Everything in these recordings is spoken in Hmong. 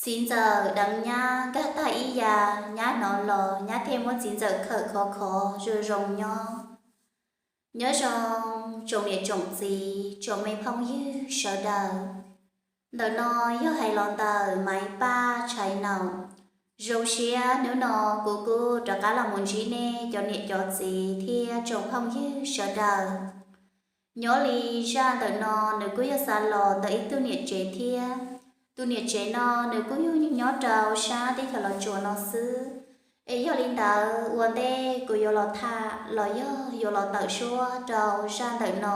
Txiv ntxawm deev nyab nkag tag ib yam, nyab hnov los nyab thiaj muab txiv ntxawm khawm khov khov zoo zoo nyob. Nyob zoo tsoom niam tsoom txiv tsoom me phooj ywg sawv daws. Ntawm no yog hais los ntawm Maiv Paj Tshais Naum. Zoo siab hnub no kuv kuj rov qab los mus ntsib nej cov niam cov txiv thiab tsoom phooj ywg sawv daws. Nyob li zaj ntawm no nws kuj yog xav los ntawm ib tug niam tsev thiab. Tus niam tsev no nws kuj yog nyob rau sab teb chaws Los Tsuas no xwb. Es yog li ntawd ua ntej kuv yuav los tham los yog yuav los tawm suab rau zaj ntawm no,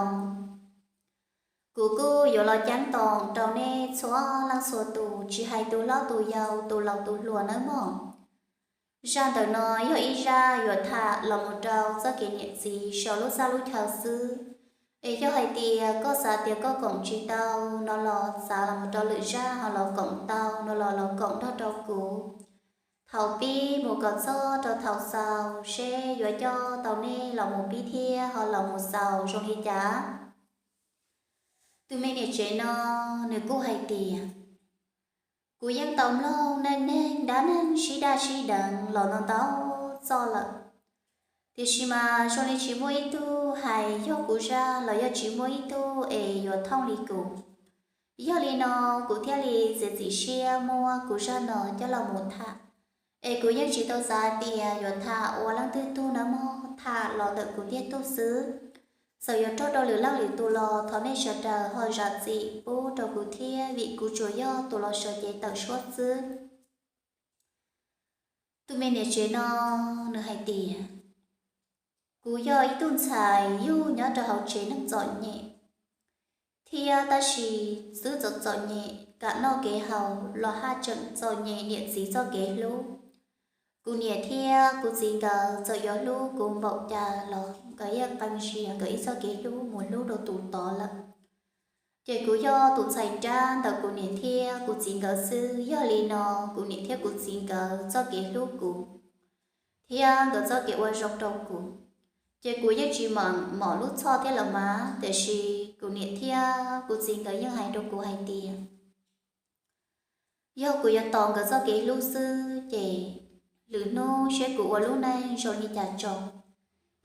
kuv kuj yuav los ceeb toom rau nej txhua leej txhua tus, tsis hais tus hlob tus yau tus laus tus hluas nawb mog. Zaj ntawm no yog ib zaj yuav tham los mus rau txoj kev niam txiv saum lub txaj lub chaw xwb. Es yog hais tias koj xav tias koj koom tsis tau no los xav los mus rau lwm zaj ho los koom tau no los los koom nrog rau kuv. Thaum pib mus kom txog rau thaum xaus seb yuav coj tau nej los mus pib thiab ho los mus xaus zoo li cas. Tus me niam tsev no nws kuj hais tias, kuv yeej tau mloog neej neeg dab neeg sib daj sib deev los ntau ntau txoj lawm, tiam sis mas zoo li tsis muaj ib tug hais yog kuv zaj los yog tsis muaj ib tug es yuav thooj li kuv. Yog li no kuv thiaj li txiav txim siab muab kuv zaj no coj los mus tham. Es kuv yeej tsis tau xav tias yuav tham ua leej twg tug nawb mog, tham los ntawm kuv tiag tug xwb. Txawm yuav raug rau lwm leej lwm tus los thov nej sawv daws ho zam txim pub rau kuv thiab, vim kuv tsuas yog tus los sawv cev tawm suab xwb. Tus me niam tsev no nws hais tias, kuv yog ib tug ntxhais yug nyob rau hauv tsev neeg txom nyem thiab, tab sis twb txom txom nyem kam noj kev haus los haj tseem txom nyem niam txiv txoj kev hlub. Kuv niam thiab kuv txiv nkawd txawm yuav hlub kuv npaum cas los nkawd yeej qee zias nkawd ib txoj kev hlub mus hlub rau tus tod lawm. Ces kuv yog tus ntxhais nrab ntawm kuv niam thiab kuv txiv nkawd xwb. Yog li no kuv niam thiab kuv txiv nkawd txoj kev hlub kuv thiab nkawd txoj kev ua zoo rau kuv, ces kuv yeej tsis mom lub txhoj thiab lawm mas, tiam sis kuv niam thiab kuv txiv nkawd yeej hais rau kuv hais tias, yog kuv yuav tos nkawd txoj kev hlub xwb ces lwm hnub seb kuv ua lub neej zoo li cas tso.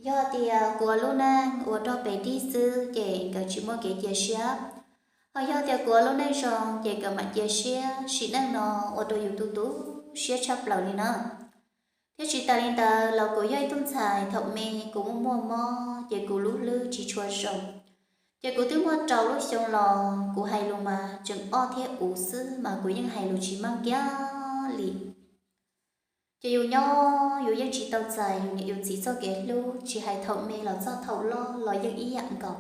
Yog tias kuv ua lub neej ua rog pes dig xwb ces nkawd tsis muaj kev cia siab, ho yog tias kuv ua lub neej zoo ces nkawd mam cia siab. Sim neej no ua rau yus tu tu siab tshaj plaws li na. Thiab tsis tas li ntawd los kuv yog ib tug ntxhais thaum me kuv muaj muaj mob ces kuv lub hlwb tsis tshua zoo. Ces kuv twb muaj rau lub xyoo los kuv hais lus mas tseem ob thiab uv xwb mas kuv yeej hais lus tsis meej kiag li. Ces yus nyob yus yeej tsis tau txais yus niam yus txiv txoj kev hlub, tsis hais thaum me los txog thaum loj los yeej ib yam nkaus.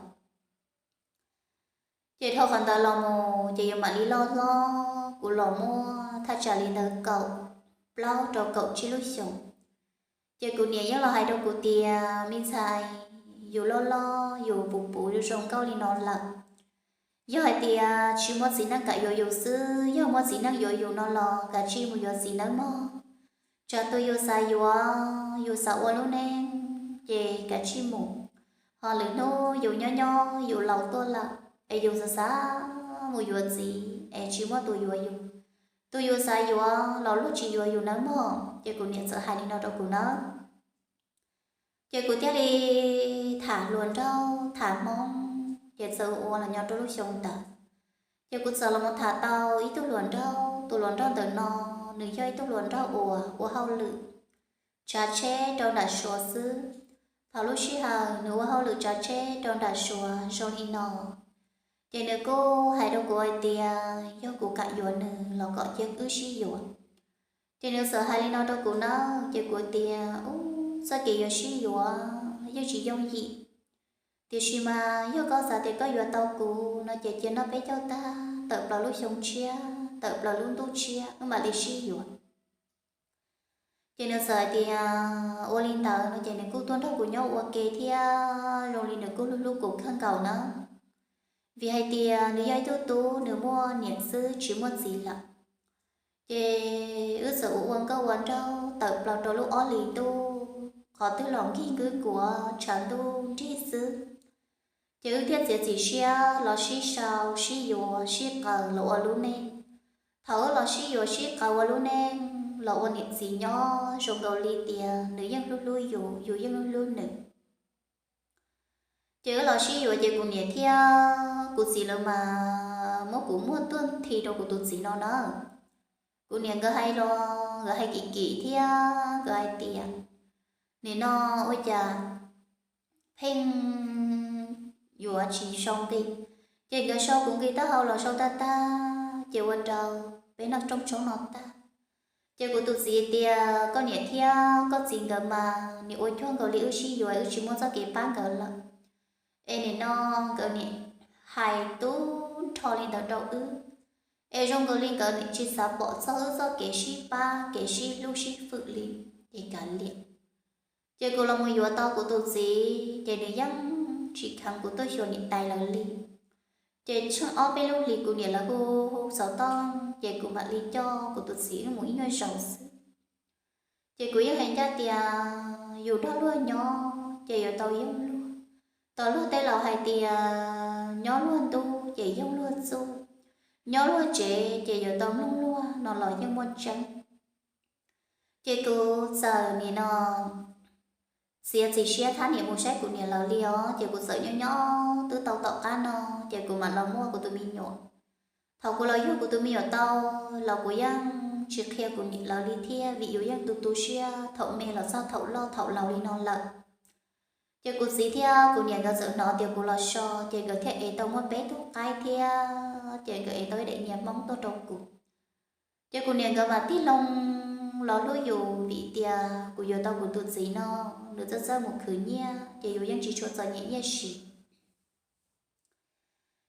Ces dhau qhov ntawd los mus ces yus mam li loj hlob, kuv los muaj thaj tsam li ntawd kaum plaub rau kaum tsib lub xyoos. Ces kuv niam yeej los hais rau kuv tias, me ntxhais, yus loj loj yus puv puv zoo zoo nkauj li no lawm, yog hais tias tsis muaj txiv neej kam yuav yus xwb, yog muaj txiv neej yuav yus no los kav tsij mus yuav txiv nawb mog. Tsam tus yus xav yuav, yus xav ua lub neej ces kav tsij mus, ho lwm hnub yus nyob nyob yus laus tuaj lawm es yus xav xav mus yuav txiv es tsis muaj tus yuav yus, tus yus xav yuav los luag tsis yuav yus nawb mog. Ces kuv niam txawm hais li no rau kuv nawb. Ces kuv thiaj li tham hluas nraug tham Hmoob, ces txawm ua los nyob rau lub xyoo ntawd. Ces kuv txawm los mus tham tau ib tug hluas nraug, tus hluas nraug ntawm no nws yog ib tug hluas nraug uas ua hauj lwm tsav tsheb rau nram Suav xwb. Thaum lub sij hawm nws ua hauj lwm tsav tsheb rau nram Suav zoo li no, ces nws kuj hais rau kuv hais tias yog kuv kam yuav nws los kom cia wb sib yuav. Ces nws txawm hais li no rau kuv nawb, ces kuv tias, ub, txoj kev yuav sib yuav yeej tsis yooj yim, tiam sis mas yog koj xav tias koj yuav tau kuv no ces cia noj peb caug tag, tawm plaws lub xyoo tshiab, tawm plaws lub ntuj tshiab wb mam li sib yuav. Ces nws txawm hais tias ua li ntawd no ces nws kuj tuaj nrog kuv nyob ua ke thiab zoo li nws kuj hlub hlub kuv kawg nkaus nawb. Vim hais tias nws yog ib tug tub, nws muaj niam xwb tsis muaj txiv lawm. Ces wb txawm ua ua nkauj ua nraug tawm plaws rau lub ob hlis ntuj, qhov twg los nkig nkawm kuav tshav ntuj nrig xwb. Ces wb thiaj txiav txim siab los sib sau sib yuav sib qaws los ua lub neej. Thaum wb los sib yuav sib qawm ua lub neej los ua niam txiv nyob zoo nkaus li tias nws yeej hlub hlub yus, yus yeej hlub hlub nws. Ces wb los sib yuav ces kuv niam thiab kuv txiv lawv mas muab kuv muag tuaj nthi rau kuv tus txiv no na. Kuv niam nkawd hais los nkawd hais kim kim thiab nkawd hais tias, nim no ua cas pheej yuav tsis sau nqi. Ces nkawd sau kuv nqi taub hau los sau tag tag ces ua rau peb noj rooj tshoob no tag. Ces kuv tus txiv tias koj niam thiab koj txiv nkawd mas nim ua cuag nkaus li wb sib yuav wb tsis muaj txoj kev pab nkawd lawm. Es nim no nkawd nim hais tub nrho li ntawd rau wb, es zoo nkaus li nkawd nim tsis xav pom txog wb txoj kev sib pab kev sib hlub sib fwm li. Ces kav liam, ces kuv los mus yuav tau kuv tus txiv ces nws yeej tsis kheev kuv tuaj xyuas niam tais lawv li. Ces tsheej ob peb lub hlis kuv niam lawv hu hu xov tooj ces kuv mam li coj kuv tus txiv wb mus ib nyuag zaus xwb. Ces kuv yeej hais ncaj tias yus nrog luag nyob ces yuav tau yoog luag. Tau luag tej laus hais tias nyob luag ntuj ces yoog luag txuj, nyob luag tsev ces yuav tau mloog luag no los yeej muaj tseeb. Ces kuv txawm nim no txiav txim siab thab niam mus saib kuv niam lawv li os, ces kuv txawm nyob nyob twb tau tom qab no ces kuv mam los muaj kuv tus me nyuam. Thaum kuv los yug kuv tus me nyuam tau los kuv yeej tsis qhia kuv niam lawv li thiab vim yus yeej tu tu siab thaum me los txog thaum loj thaum laus li no lawm. Ces kuv txiv thiab kuv niam nkawd txawm hnov tias kuv los so ces nkawd thiaj ev tau muaj peb tug qaib thiab ces nkawd ev tau ib daim niag hmoob tuaj rau kuv. Ces kuv niam nkawd mas tig loo los hlub yus vim tias kuv yuav tau kuv tus txiv no, nws txawj txawj mus khwv nyiaj ces yus yeej tsis tshua txom nyem nyiaj siv.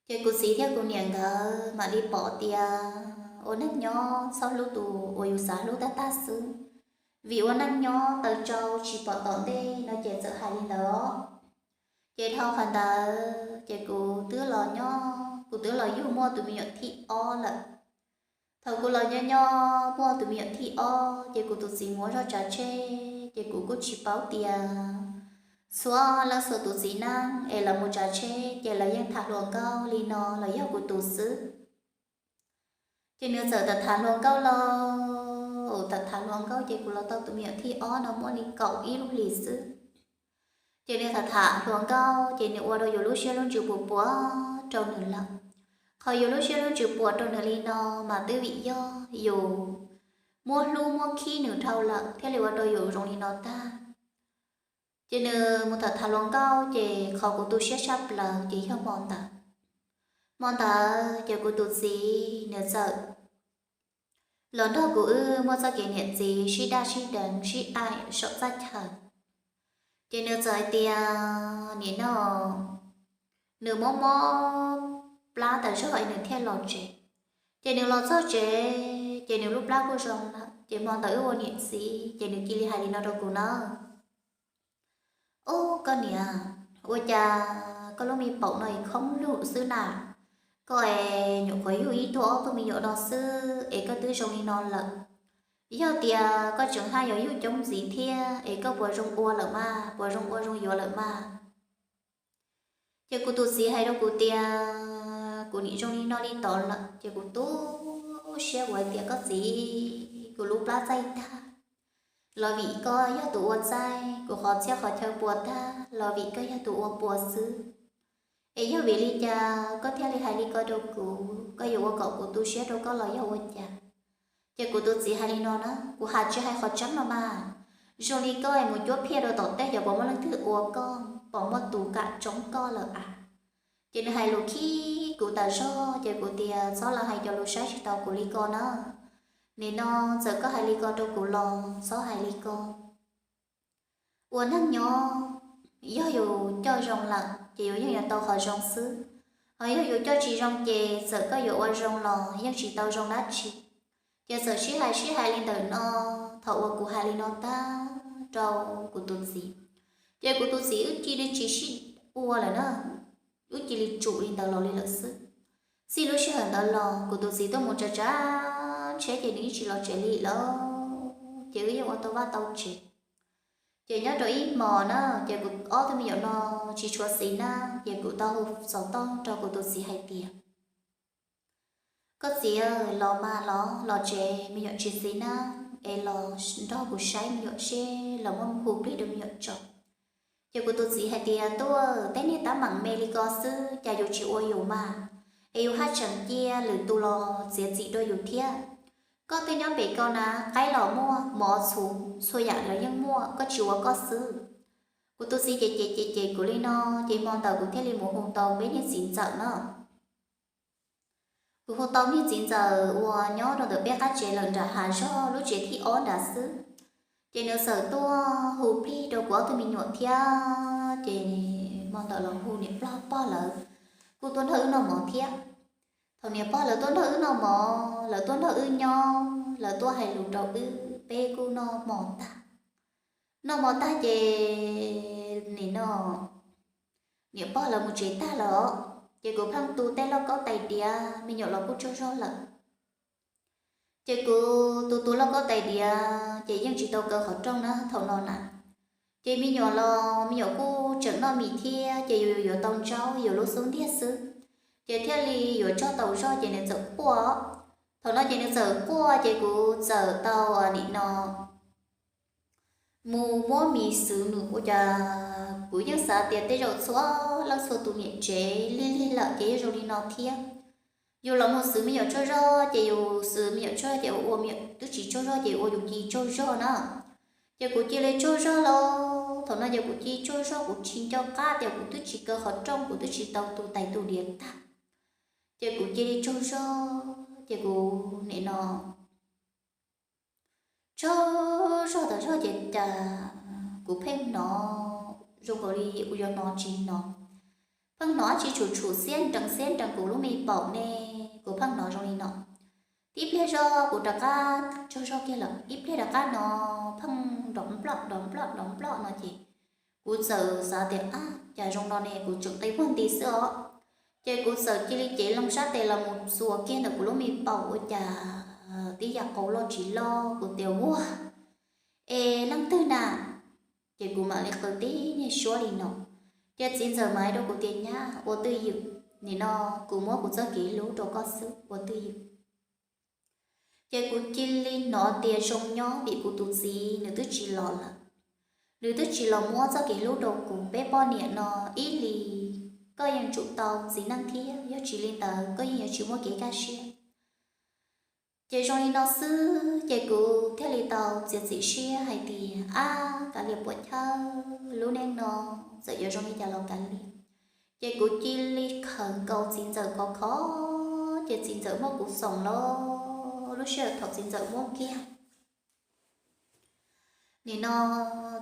Ces kuv txiv thiab kuv niam nkawd mam li pom tias ua neej nyob txhob hlub tus uas yus xav hlub tag tag xwb, vim ua neej nyob taws tsau tsis pom tom ntej no ces txawm hais li ntawd. Ces dhau qhov ntawd ces kuv twb los nyob, kuv twb los yug muaj tus me nyuam thib ob lawm. Thaum kuv los nyob nyob muaj tus me nyuam thib ob ces kuv tus txiv mus ua zog tsav tsheb ces kuv kuj tsis paub tias txhua leej txhua tus txiv neej es lawv mus tsav tsheb ces lawv yeej tham hluas nkauj li no los yog kuv tus xwb. Ces nws txawm tham tham hluas nkauj los, tham tham hluas nkauj ces kuv los tau tus me nyuam thib ob no muaj li kaum ib lub hlis xwb. Ces nws tham tham hluas nkauj ces nws ua rau yus lub siab lub ntsws puas puas rau nws lawm. Qhov yus lub siab lub ntsws puas rau nws li no mas twb vim yog yus muab hlub muab khib nws dhau lawm thiaj li ua rau yus zoo li no tag. Ces nws mus tham tham hluas nkauj ces qhov kuv tu siab tshaj plaws ces yog hmo ntawd. Hmo ntawd ces kuv tus txiv nws txawm los nrog kuv wb muaj txoj kev niam txiv sib daj sib deev sib aim saum txaj chaw. Ces nws txawm hais tias nim no nws mob mob plab tas zog es nws thiaj los tsev. Ces nws los txog tsev ces nws lub plab kuj zoo lawm. Ces hmo ntawd wb ua niam txiv ces nws cia li hais li no rau kuv na: Ub, koj niam, ua cas koj lub me paum no es khoob lug xwb na? Koj es nyuam qhuav yug ib tug ob tug me nyuam no xwb es koj twb zoo li no lawm. Yog tias koj tseem haj yuav yug coob ntxiv thiab es koj puas zoo ua lawm mas, puas zoo ua zoo yuav lawm mas? Ces kuv tus txiv hais rau kuv tias kuv nim zoo li no li tod lawm ces kuv tu siab, kuv hais tias koj txiv, kuv lub plab txaij tag los vim koj yog tus ua txaij, kuv qhov txhiab qhov chaw puas tag los vim koj yog tus ua puas xwb. Es yog vim li cas koj thiaj li hais li ko rau kuv? Koj yuav ua kom kuv tu siab rau koj los yog ua cas? Ces kuv tus txiv hais li no na: Kuv hais tsis hais qhov tseeb no mas, zoo li koj es mus cuab phiaj rau tom teb xyov puas muaj leej twg ua koj, puas muaj tus kam tsoob koj lawm a? Ces nws hais lus khib kuv tas zog ces kuv tias txhob los hais cov lus saib tsis taus kuv li ko na. Nim no txawm koj hais li ko rau kuv los txhob hais li ko. Ua neej nyob, yog yus coj zoo lawm ces yus yeej yuav tau qhov zoo xwb, ho yog yus coj tsis zoo ces txawm koj yuav ua zoo los yeej tsis tau zoo dab tsi. Ces txawm sib hais sib hais li ntawm no, thaum uas kuv hais li no tag rau kuv tus txiv, ces kuv tus txiv wb cia li tsis sib ua lawm na, wb cia li tsum li ntawd los li lawm xwb. Txij lub sij hawm ntawd los kuv tus txiv tuaj mus tsav tsav tsheb ces nws yeej tsis los tsev li lawm, ces wb yeej ua tau vaj tau tsev. Ces nyob rau ib hmos na, ces kuv ob tug me nyuam no tsis tshuav xiv na, ces kuv tau hu xov tooj rau kuv tus txiv hais tias Koj txiv, los mas los, los tsev me nyuam tsis xis neej es los nrog kuv saib me nyuam seb los muab hu plig rau me nyuam tso. Ces kuv tus txiv hais tias, Tuaj, tej niag tab meem me li ko xwb cas yus tsis ua yus mas, es yus haj tseem cia lwm tus los txiav txim rau yus thiab. Koj twb nyob pem ko na, qaib los muaj, mov txhuv, txhua yam los yeej muaj, koj tsis ua koj xwb. Kuv tus txiv ces ces ces ces kuv li no, ces hmo ntawd kuv thiaj li mus hu tau peb niag txiv ntxawm na. Kuv hu tau niag txiv ntxawm uas nyob rau ntawm peb qab tsev lawm nram hav zog lub tsev thib ob nrad xwb. Ces nws txawm tuaj hu plig rau kuv ob tug me nyuam thiab, ces hmo ntawd los hu niam pog lawv kuj tuaj nrog wb noj mov thiab. Thaum niam pog lawv tuaj nrog wb noj mov, lawv tuaj nrog wb nyob, lawv tuaj hais lus rau wb, peb kuj noj hmo tag. Noj hmo tag ces nim no niam pog lawv mus tsev tag lawm, ces kuv pheej tu tej lauj kaub tais diav, me nyuam los kuj tsaug zog lawm. Ces kuv tu tu lauj kaub tais diav ces yeej tsis tau kaw qhov rooj na thaum no na. Ces me nyuam los me nyuam kuj tseem noj mis thiab, ces yus yuav tau ntsaub yus lub xub ntiag xwb, ces thiaj li yuav tsaug tau zog ces nws txawm quaj. Thaum no ces nws txawm quaj ces kuv txawm tau nim no mus muab mis xwb nws ua cas kuv yeej xav tias tej zaum txhua leej txhua tus niam tsev lig lig lawm ces yeej zoo li no thiab. Yus los mus xwb me nyuam tsaug zog ces yus xwb me nyuam tsaug zog ces ua ua me nyuam twb tsis tsaug zog ces ua yus cia tsaug zog na. Ces kuv cia li tsaug zog los, thaum no ces kuv cia tsaug zog kuv tsis nco qab tias kuv twb tsis kaw qhov rooj kuv twb tsis tau tu tais tu diav tag. Ces kuv cia li tsaug zog ces kuv nim no tsaug zog tas zog ces cas kuv pheej hnov zoo nkaus li kuv yuav hnov tsis hnov, pheej hnov dab tsi tshum tshum xiab nrees xiab nrees kuv lub me paum ne, kuv pheej hnov zoo li no. Tib pliag zog kuv rov qab tsaug zog kiag lawm, ib pliag rov qab no pheej nrov nploj nrov nploj nrov nploj no ces kuv txawm xav tias, Ab, cas zoo no ne, kuv tseem qi puag nti xwb os. Ces kuv txawm cia li cev loo sab tes los mus xuas kiag ntawm kuv lub me paum ua cas tib yam qau loj tsis loj, kuv tias, Ua, es leej twg na? Ces kuv mam li qw tib niag suab li no. Ces txiv ntxawm mam hais rau kuv tias, Nyab, ua twj ywm, nim no kuv muab kuv txoj kev hlub rau koj xwb, ua twj ywm. Ces kuv cia li hnov tias zoo nyob vim kuv tus txiv nws twb tsis los lawm. Nws twb tsis los muab txoj kev hlub rau kuv, peb poj niam no ib hlis koj yeej tsum tau txiv neej thiab, yog tsis li ntawd koj yeej yuav tsis muaj kev kaj siab. Ces zoo li no xwb ces kuv thiaj li tau txiav txim siab hais tias, Ab, kav liam puas chawj, lub neej no txawm yuav zoo li cas los kav liam. Ces kuv cia li khawm nkaus txiv ntxawm khov kho, ces txiv ntxawm muab kuv xoom los, lub sij hawm thaum txiv ntxawm muab kiag nim no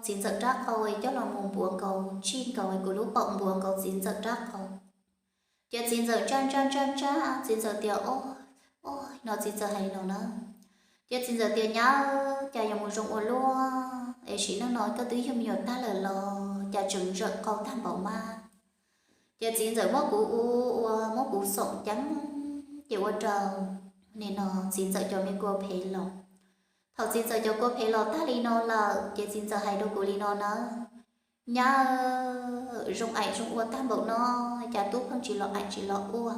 txiv ntxawm rab qau coj los mus npuav nkaus, tsij nkaus kuv lub paum npuav nkaus txiv ntxawm rab qau. Ces txiv ntxawm ntsaj ntsaj ntsaj ntsaj, txiv ntxawm tias, O, o, no txiv ntxawm hais li no na. Ces txiv ntxawm tias, Nyab, cas yuav mus zoo ua luaj es sim neej no koj twb yug me nyuam tag lawm los cas tseem zawm qau tag npaum mas. Ces txiv ntxawm muab kuv ua, muab kuv xoom ceeb, ces ua rau nim no txiv ntxawm cov me kua phem los. Thaum txiv ntxawm cov kua phem los tag li no lawm ces txiv ntxawm hais rau kuv li no na, Nyab, zoo aim zoo ua tag npaum no, cas tub pheej tsis los aim tsis los ua.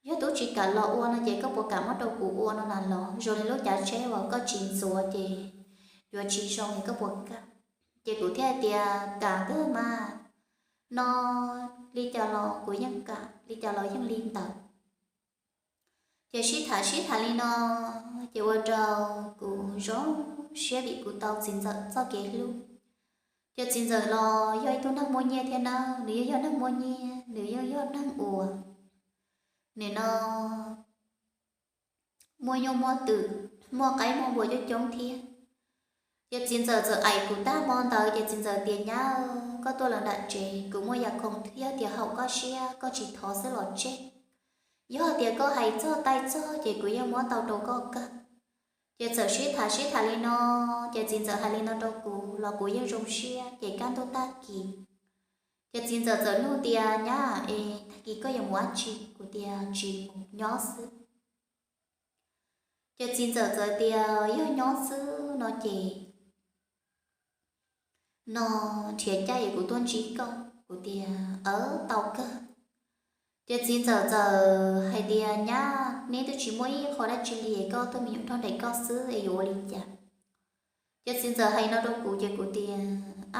Yog tub tsis kam los ua no ces koj puas kam muab rau kuv ua no na los? Zoo li lub cav tsheb uas koj tsis ntxuav ces yuav tsis zoo es koj puas kam? Ces kuv thiaj tias, Kam kawg mas, no li cas los kuv yeej kam, li cas los yeej li ntawd. Ces sib tham sib tham li no, ces ua rau kuv zoo siab vim kuv tau txiv ntxawm txoj kev hlub. Ces txiv ntxawm los yog ib tug neeg muaj nyiaj thiab nawb, nws yeej yog neeg muaj nyiaj, nws yeej yog neeg uas nim no muaj nyuj muaj twm, muaj qaib muaj npua coob coob thiab. Ces txiv ntxawm txawm aim kuv tag hmo ntawd ces txiv ntxawm tias, Nyab, koj tuaj lawm nram tsev, kuv muaj yam khoom thiab tias haum koj siab, koj tsis thov xwb los tseg. Yog tias koj hais txog taij txog ces kuv yeej muab tau rau koj kawg. Ces txawm sib tham sib tham li no, ces txiv ntxawm hais li no rau kuv los kuv yeej zoo siab. Ces kaj ntug tag kis, ces txiv ntxawm txawm nug tias, Nyab es tag kis koj yuav mus dab tsi? Kuv tias, Tsis mus, nyob xwb. Ces txiv ntxawm txawm tias, Yog nyob xwb no ces no nrhiav caij kuv tuaj ntsib koj. Kuv tias, Aw, tau kawg. Ces txiv ntxawm txawm hais tias, Nyab, neb twb tsis muaj ib qho dab tsi li, koj tus me nyuam nrog nraim koj xwb es yuav ua li cas? Ces txiv ntxawm hais no rau kuv ces kuv tias,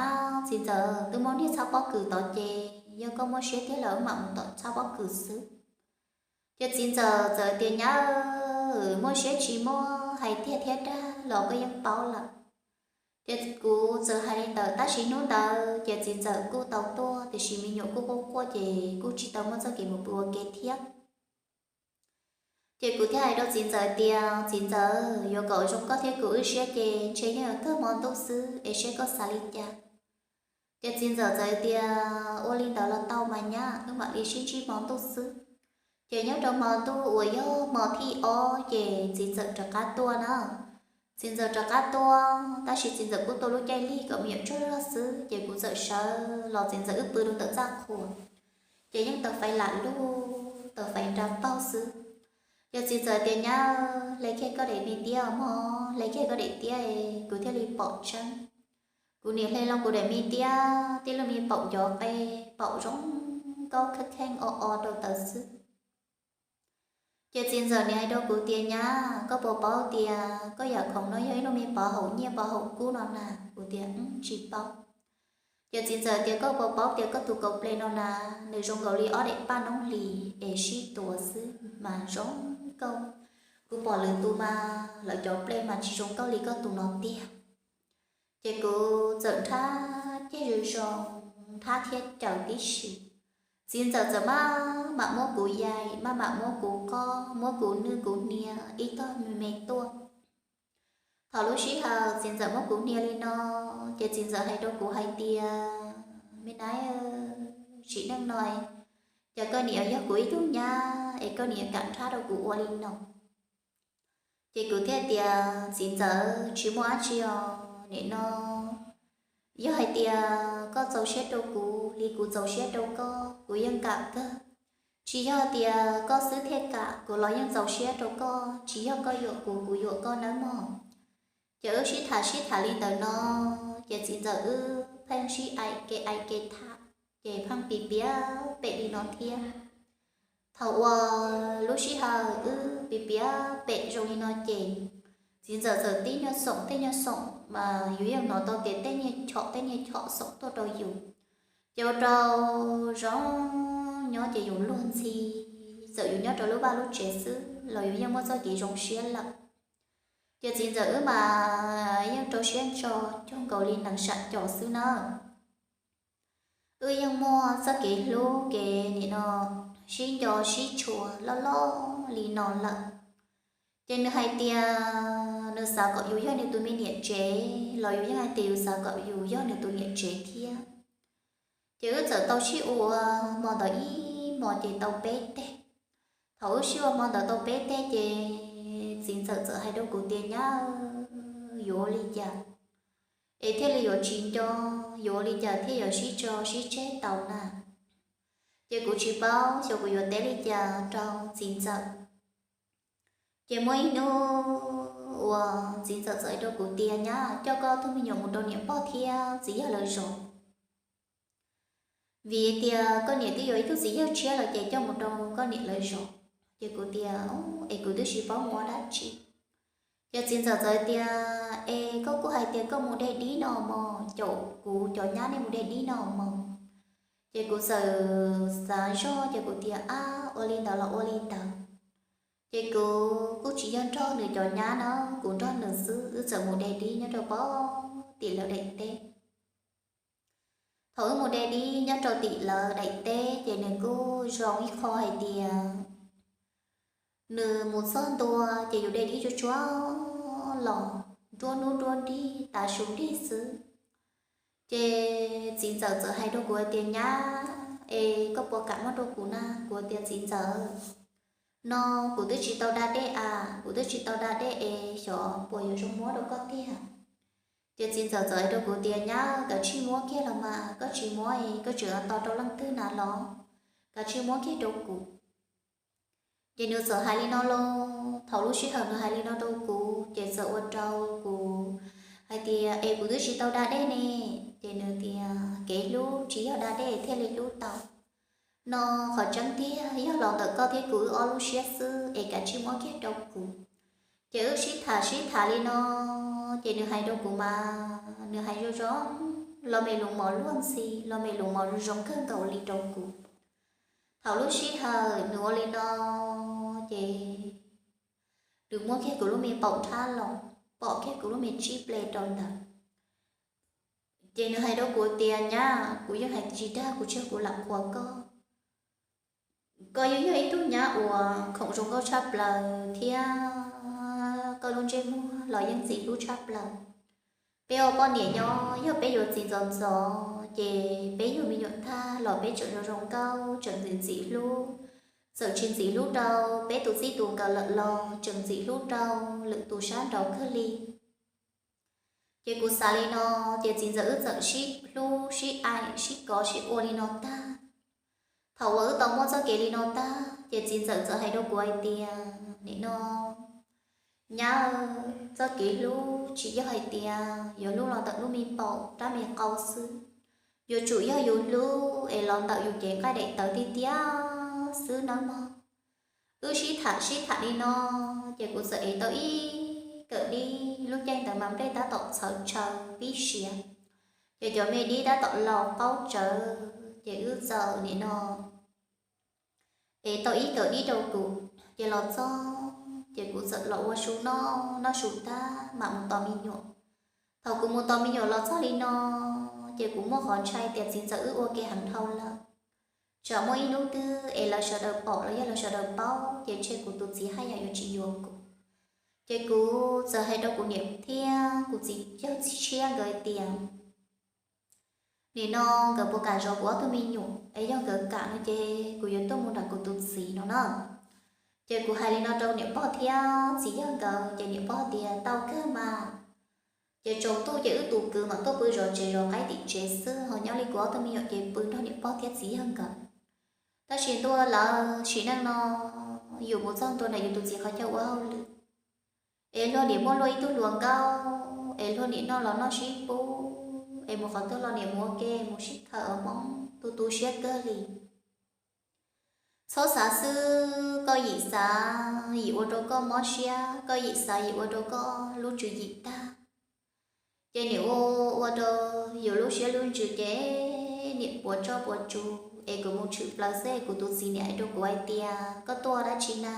ab txiv ntxawm, twb muab niag txhab pob kws tod ces yog koj muaj siab tiag lawm wb mam mus tom txhab pob kws xwb. Ces txiv ntxawm txawm tias, nyab, muaj siab tsis muaj hais tiag thiab dag los koj yeej paub lawm. Ces kuv txawm hais li ntawd tab sis hnub ntawd ces txiv ntxawm kuj tau tuaj tiam sis me nyuam kuj quaj quaj ces kuj tsis tau muaj txoj kev mus pw ua ke thiab. Ces kuv thiaj hais rau txiv ntxawm tias, txiv ntxawm, yuav kom zoo koj thiab kuv wb siab ces ntshe yeej yuav kawg hmo ntuj xwb es seb koj xav li cas. Ces txiv ntxawm txawm tias, ua li ntawd los tau mas nyab, wb mam li sib ntsib hmo ntuj xwb. Ces nyob rau hmo ntuj uas yog hmo thib ob ces txiv ntxawm rov qab tuaj na. Txiv ntxawm rov qab tuaj tab sis txiv ntxawm kuj tuaj lub caij lig kom me nyuam tsaug zog xwb ces kuv txawm sawv los txiv ntxawm wb pw rau ntawm txaj qhua. Ces yeej taws faiv lam lug, taws faiv nra paug xwb. Ces txiv ntxawm tias, nyab, hle kiag koj daim me tiab mog, hle kiag koj daim tiab es kuv thiaj li pom tseeb. Kuv niam hle los kuv daim me tiab tib lub me paum ncov qe, paum zoo nkauj kheej kheej o o rau tawv xwb. Ces txiv ntxawm niam hais rau kuv tias, nyab, koj puas paub tias koj yam khoom no yog ib lub me pov haum nyiaj pov haum kub no na? Kuv tias, tsis paub. Ces txiv ntxawm tias, koj puas paub tias koj tus kaus ples no na, nws zoo nkaus li ob daim paj noob hlis es sib tuav xwb mas zoo nkauj. Kuv pom lwm tus mas lawv cov ples mas tsis zoo nkauj li koj tus no tiag. Ces kuv txawm nrhab ceg zoo zoo, nrhab thiab caws tib si. Txiv ntxawm txawm maj mam muab kuv yaim, maj mam muab kuv qoj, muab kuv nwj kuv hnia ib tog me me tuaj. Thaum lub sij hawm txiv ntxawm muab kuv hnia li no, ces txiv ntxawm hais rau kuv hais tias, me nab, sim neej no ces koj niam yog kuv ib tug nyab es koj niam kam nrhab rau kuv ua li no. Ces kuv thiaj tias, txiv ntxawm, tsis muaj dab tsi os, nim no yog hais tias koj txaus siab rau kuv li kuv txaus siab rau koj, kuv yeej kam kawg. Tsis yog tias koj xwb thiaj kam, kuv los yeej txaus siab rau koj, tsis yog koj yuam kuv, kuv yuam koj nawb mog. Ces wb sib tham sib tham li ntawm no, ces txiv ntxawm wb pheej sib aim ke aim ke tham, ces pheej piav piav pem li no thiab. Thaum uas lub sij hawm wb piav piav pem zoo li no ces txiv ntxawm txawm tib nyuag xoom tib nyuag xoom mas yus yeej hnov tau tias tej niag chom tej niag chom xoom tuaj rau yus. Ces ua rau zoo nyob ces yus luag ntxhi, txawm yus nyob rau lub vaj lub tsev xwb los yus yeej muaj txoj kev zoo siab lawm. Ces txiv ntxawm wb mas yeej rau siab ntso cuag nkaus li nees sam cos xwb na. Wb yeej muaj txoj kev hlub kev nim no sib nco sib tshua loj loj li no lawm. Ces nws hais tias nws xav kom yus yog nws tus me niam tsev los yus yeej hais tias yus xav kom yus yog nws tus niam tsev thiab. Ces wb txawm tau sib ua hmo ntawd ib hmos ces tau peb teg. Thaum wb sib ua hmo ntawd tau peb teg ces txiv ntxawm txawm hais rau kuv tias, nyab, yuav ua li cas es thiaj li yuav tsis nco, yuav ua li cas thiaj yuav sib tso sib tseg tau na? Ces kuv tsis paub xyov kuv yuav teb li cas rau txiv ntxawm. Ces muaj ib hnub uas txiv ntxawm txawm hais rau kuv tias, nyab, coj koj tug me nyuam mus rau niam pog thiab txiv yawg lawv zov, vim tias koj niam twb yuav ib tug txiv yawg tshiab lawm ces coj mus rau koj niam lawv zov. Ces kuv tias, es kuv twb tsis paub mus ua dab tsi. Ces txiv ntxawm txawm tias, es koj kuj hais tias koj mus de dib no mog, caum kuv cov nyab nej mus de dib no mog. Ces kuv txawm xav zog ces kuv tias, ab, ua li ntawd los ua li ntawd. Ces kuv kuj tsis yog nrog nws cov nyab na, kuv nrog nws xwb, wb txawm mus de dib nyob rau pem tim lawv daim teb. Thaum wb mus de dib nyob rau tim lawv daim teb ces nws kuj zoo ib qho hais tias nws mus txog ntua ces yus de dib tsuag tsuag los nruab hnub nruab nrig tav su nrig xwb. Ces txiv ntxawm txawm hais rau kuv hais tias, nyab, es koj puas kam muab rau kuv na? Kuv tias, txiv ntxawm, no kuv twb tsis tau da dej a, kuv twb tsis tau da dej es xyov puas yuav zoo muab rau koj tiag. Ces txiv ntxawm txawm hais rau kuv tias, nyab, kav tsij muab kiag los mas, koj tsis muab es koj tseem tos rau leej twg na los, kav tsij muab kiag rau kuv. Ces nws txawm hais li no lauj, thaum lub sij hawm nws hais li no rau kuv ces txawm ua rau kuv hais tias, es kuv twb tsis tau da dej ne. Ces nws tias, kev hlub tsis yog da dej thiaj li hlub tau. no, qhov tseeb tiag yog los ntawm koj thiab kuv wb ob lub siab xwb es kav tsij muab kiag rau kuv. Ces wb sib tham sib tham li no, ces nws hais rau kuv mas nws hais zoo zoo, los me lus mos luag ntxhi, los me lus mos zoo zoo kawg nkaus li rau kuv. Thaum lub sij hawm nws ua li no, ces nws muab kiag kuv lub me paum thab los, pom kiag kuv lub me tsib ple rau ntawd. Ces nws hais rau kuv tias, Nyab, kuv yeej hais tsis dag, kuv tsis yog kuv lam qhuas koj. Koj yeej yog ib tug nyab uas khoom zoo nkauj tshaj plaws thiab koj lub ntsej muag los yeej ntxim hlub tshaj plaws. Peb ua poj niam nyob, yog peb yuav txiv ntxov ntxov ces peb yug me nyuam tag los peb tseem zoo zoo nkauj, tseem ntxim ntxim hlub. Txawm tsis ntxim hlub rau peb tus txij tus nkawm lawm los tseem ntxim hlub rau lwm tus sab nraud kawg li. Ces kuv xav li no, ces txiv ntxawm wb txawm sib hlub sib aim sib kov sib ua li no tag. Thaum uas wb tau muaj txoj kev li no tag, ces txiv ntxawm txawm hais rau kuv hais tias, Nim no, nyab, txoj kev hlub tsis yog hais tias yuav hlub los ntawm lub me paum rab me qau xwb, yuav tsum yog yus hlub es los ntawm yus cev nqaij daim tawv tiag tiag xwb nawb mog. Wb sib tham sib tham li no, ces kuv txawm ev tau ib kawm dib, lub caij ntawd mas nplej tab tom txhawv tshaw pib siav, ces cov me dib tab tom laus qaub tsawv, ces wb txawm nim no ev tau ib kawm dib rau kuv, ces los txog ces kuv txawm los ua su noj, noj su tag mam mus tos me nyuam. Thaum kuv mus tos me nyuam los txog li no, ces kuv muaj qhov ntshai tias txiv ntxawm wb ua ke heev dhau lawm, tsam muaj ib hnub twg es lawv sawv daws pom los yog lawv sawv daws paub ces ntshe kuv tus txiv haj yam yuav tsis yuav kuv. Ces kuv txawm hais rau kuv niam thiab kuv txiv yawg tshiab nkawd tias, Nim no nkawd puas kam zov kuv ob tug me nyuam, es yog nkawd kam no ces kuv yuav tuaj mus nram kuv tus txiv no na. Ces kuv hais li no rau niam pog thiab txiv yawg nkawd, ces niam pog tias, Tau kawg mas. Ces tsaus ntuj ces wb tus kwv mam tuaj pw zov tsev zov qaib tim tsev xwb, ho nyob li kuv ob tug me nyuam ces pw nrog niam pog thiab txiv yawg nkawd. Tab sis ntuj, lawv sim neej no yus mus txog ntua ntawm yus tus txiv qhov chaw ua hauj lwm, es luag nim muaj luag ib tug hluas nkauj, es luag nim noj los noj sib pub, es mus qhov twg los nim mus ua ke mus sib khaws ua hmoob, tu tu siab kawg li. Txhob xav xwb, koj yim xav yim ua rau koj mob siab, koj yim xav yim ua rau koj lub tswv yim tag. Ces nim ua, ua rau yus lub siab lub ntsws ces nim puas tsuaj puas tsuv, es kuv mus tshwm plaws xwb es kuv tus txiv nim hais rau kuv hais tias, Koj tuaj dab tsi na?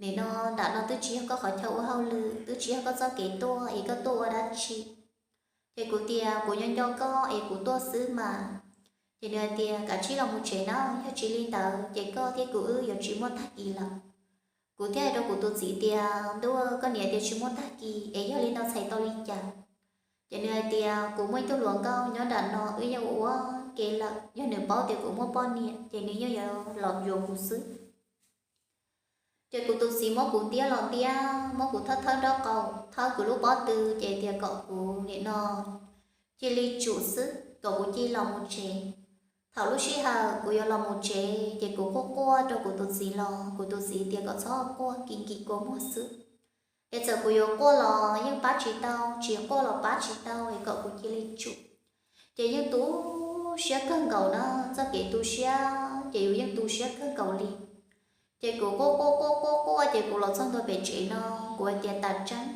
Nim no nram no twb tsis yog koj qhov chaw ua hauj lwm, twb tsis yog koj txoj kev tuaj, es koj tuaj ua dab tsi? Ces kuv tias, Kuv nyob nco koj es kuv tuaj xwb mas. Ces nws hais tias, Kav tsij los mus tsev na, yog tsis li ntawd ces koj thiab kuv wb yuav tsis muaj tag kis lawm. Kuv thiaj hais rau kuv tus txiv tias, Ntuj, koj niam tias tsis muaj tag kis es yog li no txhais tau li cas? Ces nws hais tias, Kuv muaj ib tug hluas nkauj nyob nram no, wb yeej ua ua ke lawm, yog nws paub tias kuv muaj poj niam ces nws yeej yuav los yuav kuv xwb. Ces kuv tus txiv muab kuv ntiab los ntiab, muab kuv thawb thawb nraub qaum, thawb kuv lub pob tw, ces tias kom kuv nim no cia li tsum xwb, kom kuv cia li los mus tsev. Thaum lub sij hawm kuv yuav los mus tsev ces kuv quaj quaj rau kuv tus txiv los kuv tus txiv tias kom txhob quaj, kim kim kua muag xwb. Es txawm kuv yuav quaj los yeej pab tsis tau, tsis quaj los pab tsis tau, es kom kuv cia li tsum. Ces yeej tu siab kawg nkaus na, txoj kev tu siab ces yus yeej tu siab kawg nkaus li. Ces kuv quaj quaj quaj quaj quaj ces kuv los txog ntua pem tsev no, kuv hais tias, Tas tseeb,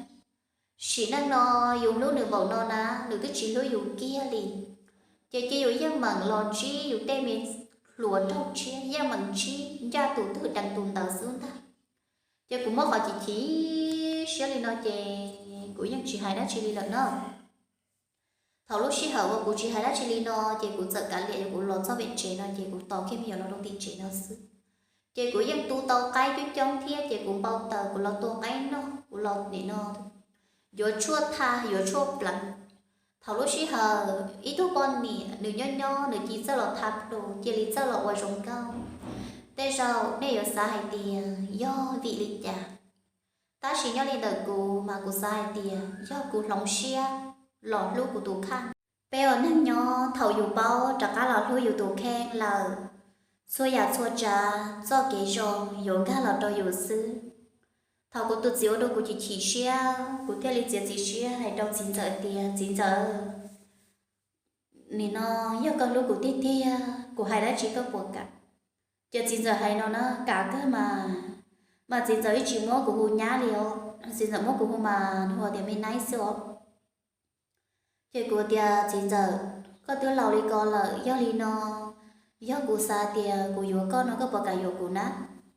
sim neej no yus hlub nws npaum no na, nws twb tsis hlub yus kiag li. Ces cia yus yeej meem los ntsib yus tej me hluas nraug tshiab, yeej meem ntsib ncaj tus twg deev tus ntawd xwb ntag. Ces kuv muab qhov chim chim siab li no ces kuv yeej tsis hais dab tsi li lawm na. Thaum lub sij hawm uas kuv tsis hais dab tsi li no ces kuv txawm kav liam, yog kuv los txog pem tsev no ces kuv tos kiag me nyuam los rau tim tsev no xwb. Ces kuv yeej tu tau qaib coob coob thiab ces kuv npau taws kuv los tua qaib noj, kuv los nim no yuav tshuaj tha yuav tshuaj pleev. Thaum lub sij hawm ib tug poj niam nws nyob nyob nws cia li txawj los tha plhu, cia li txawj los ua zoo nkauj. Tej zaum nej yuav xav hais tias yog vim li cas, tab sis nyob li ntawm kuv mas kuv xav hais tias yog kuv hloov siab los hlub kuv tus kheej. Peb ua neeg nyob thaum yus paub rov qab los hlub yus tus kheej lawm, txhua yam txhua tsav txoj kev zoo yuav nkag los rau yus xwb. Thaum kuv tus txiv ua rau kuv chim chim siab, kuv thiaj li txiav txim siab hais rau txiv ntxawm tias, Txiv ntxawm, nim no yog koj hlub kuv tiag tiag, kuv hais dab tsi koj puas kam? Ces txiv ntxawm hais no na, kam kawg mas, mas txiv ntxawm ib tsis muab kuv hu nyab li os, txiv ntxawm muab kuv hu mas hu tias me naib xwb os. Ces kuv tias txiv ntxawm, koj twb laus li ko lawm, yog li no, yog kuv xav tias kuv yuav koj no koj puas kam yuav kuv na?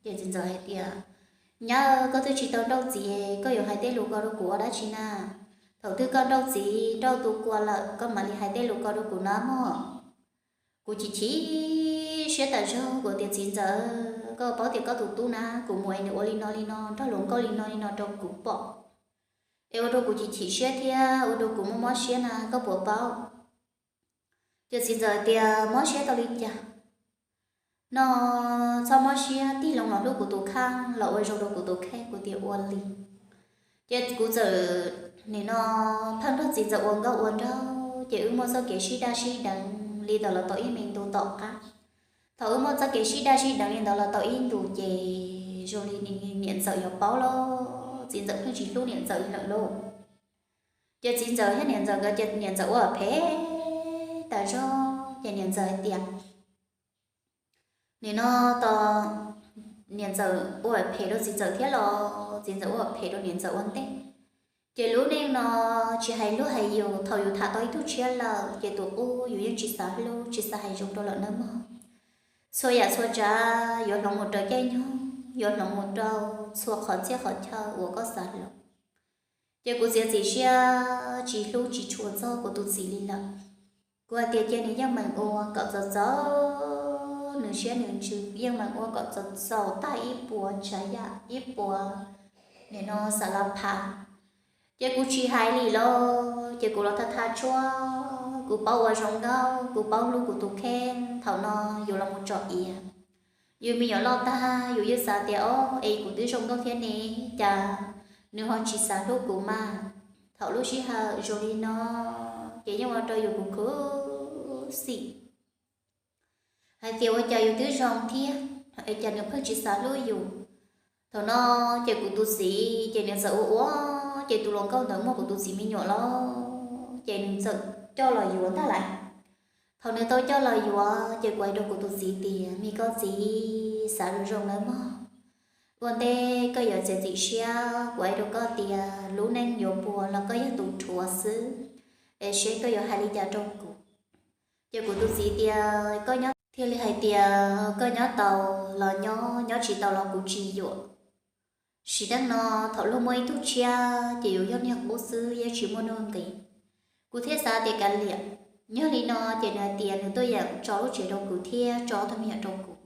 Ces txiv ntxawm hais tias, nyab, koj twb tsis tau nrauj txiv, koj yuav hais tej lus ko rau kuv ua dab tsi na? Thaum twg koj nrauj txiv nrauj tu kua lawm koj mam li hais tej lus ko rau kuv na mog. Kuv chim chim siab tas zog, kuv tias txiv ntxawm, koj paub tias koj tus tub na, kuv mus es nws ua li no li no, nrog luag nkauj li no li no rau kuv pom, es ua rau kuv chim chim siab thiab ua rau kuv mob mob siab na, koj puas paub? Ces txiv ntxawm tias, mob siab tau li cas? No, txhob mob siab, tig loo los hlub kuv tus kheej, los ua zoo rau kuv tus kheej. Kuv tias ua li. Ces kuv txawm nim no pheej nrog txiv ntxawm ua nkauj ua nraug, ces wb muaj txoj kev sib daj sib deev li ntawd los tau ib me ntu tom qab. Thaum wb muaj txoj kev sib daj sib deev li ntawd los tau ib ntus ces zoo li niam ntxawm yuav paub los txiv ntxawm pheej tsis hlub niam ntxawm li lawm lauj. Ces txiv ntxawm thiab niam ntxawm nkawd ces niam ntxawm ua phem tas zog, ces niam ntxawm hais tias, nim no tos niam ntxawm ua phem rau txiv ntxawm thiab los txiv ntxawm ua phem rau niam ntxawm ua ntej. Ces lub neej no tsis hais luag hais yus, thaum yus tham tau ib tug tshiab lawm ces tus qub yus yeej tsis xav hlub tsis xav hais zoo rau lawm nawb mog. Txhua yam txhua tsav yuav hloov mus raws caij nyoog, yuav hloov mus rau txhua qhov txhia qhov chaw uas koj xav hloov. Ces kuv txiav txim siab tsis hlub tsis tshua txog kuv tus txiv li lawm. Kuv hais tias cia nws yeej meem ua kom txaus txaus nws siab nws ntsws, yeej meem ua kom txaus txaus tag ib puas tsav yam ib puas nim no xav la phav. Ces kuv tsis hais li los ces kuv los thaj thaj tshuab, kuv paub ua zoo nkauj, kuv paub hlub kuv tus kheej. Thaum no yus los mus tsom iav, yus me nyuam loj tag yus yeej xav tias, o, es kuv twb zoo nkauj thiab ne, cas nws ho tsis xav hlub kuv mas. Thaum lub sij hawm zoo li no ces yeej ua rau yus khuv khuv xim hais tias ua cas yus twb zoo thiab es cas nws pheej tsis xav hlub yus. Thaum no ces kuv tus txiv ces nws txawm ua ua, ces tus hluas nkauj ntawd muaj kuv tus txiv me nyuam los ces nws txawm coj los yuav ntag lauj. Thaum nws tau coj los yuav ces kuv hais rau kuv tus txiv tias, me koj txiv, xav zoo zoo nawb mog, ua ntej koj yuav txiav txim siab kuv hais rau koj tias lub neej yuav puas los koj yog tus rhuav xwb, es seb koj yuav hais li cas rau kuv. Ces kuv tus txiv tias, koj nyob thiaj li hais tias koj nyob tau los nyob, nyob tsis tau los kuv tsis yuam. Sim neej no thaum luag muaj ib tug tshiab ces yus yog niag qub xwb yeej tsis muaj nuj nqis. Kuv thiaj xav tias kav liam, yog li no ces nws hais tias nws tuaj yeem tso lub tsev rau kuv thiab tso ob tug me nyuam rau kuv.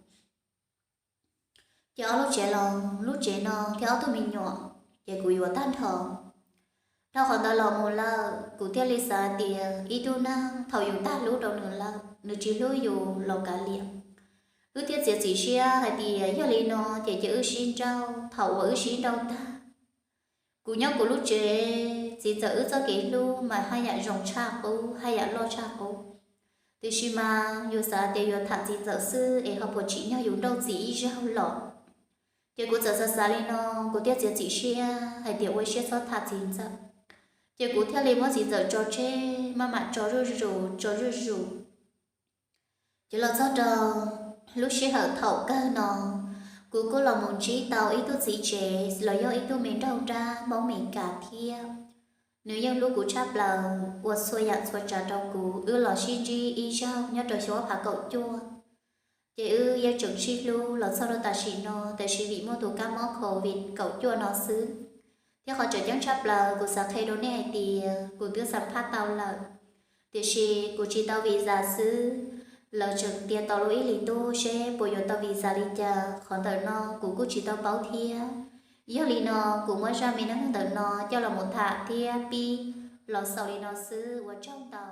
Ces ob lub tsev los lub tsev no thiab ob tug me nyuam ces kuv yuav tag nrho. Dhau qhov ntawd los mus lawm kuv thiaj li xav tias ib tug neeg thaum yus tag hlub rau nws lawm nws tsis hlub yus los kav liam. Wb thiaj txiav txim siab hais tias yog li no ces cia wb sib nrauj. Thaum uas wb sib nrauj tag, kuv nyob kuv lub tsev, txiv ntxawm wb txoj kev hlub mas haj yam zoo tshaj qub, haj yam loj tshaj qub. Tiam sis mas yus xav tias yuav tham txiv ntxawm xwb es ho puas tsim nyog yus nrauj txiv ib zaug los. Ces kuv txawm xav xav li no, kuv thiaj txiav txim siab hais tias ua siab txhob tham txiv ntxawm. Ces kuv thiaj li muab txiv ntxawm tso tseg, maj mam tso zuj zus tso zuj zus. Ces los txog rau lub sij hawm thaum kawg no, kuv kuj los mus ntsib tau ib tug txiv tsev los yog ib tug me nraug nrab Hmoob Mes Kas thiab. Nws yeej hlub kuv tshaj plaws, ua txhua yam txhua tsav rau kuv, wb los sib ntsib ib zaug nyob rau xyoo ob phav kaum cuaj. Ces wb yeej tseem sib hlub los txog rau tam sim no, tiam sis vim muaj tus kab mob covid kaum cuaj no xwb, thiab qhov tseem ceeb tshaj plaws kuv xav qhia rau nej hais tias kuv twb xam phaj tau lawm, tiam sis kuv tsis tau visa xwb. Lawv tseem tias tos lub ib hlis ntuj seb puas yuav tau visa li cas, qhov ntawm no kuv kuj tsis tau paub thiab. Yog li no, kuv muab zaj me neej neeg ntawm no coj los mus tham thiab pib los xaus li no xwb, ua tsaug ntau.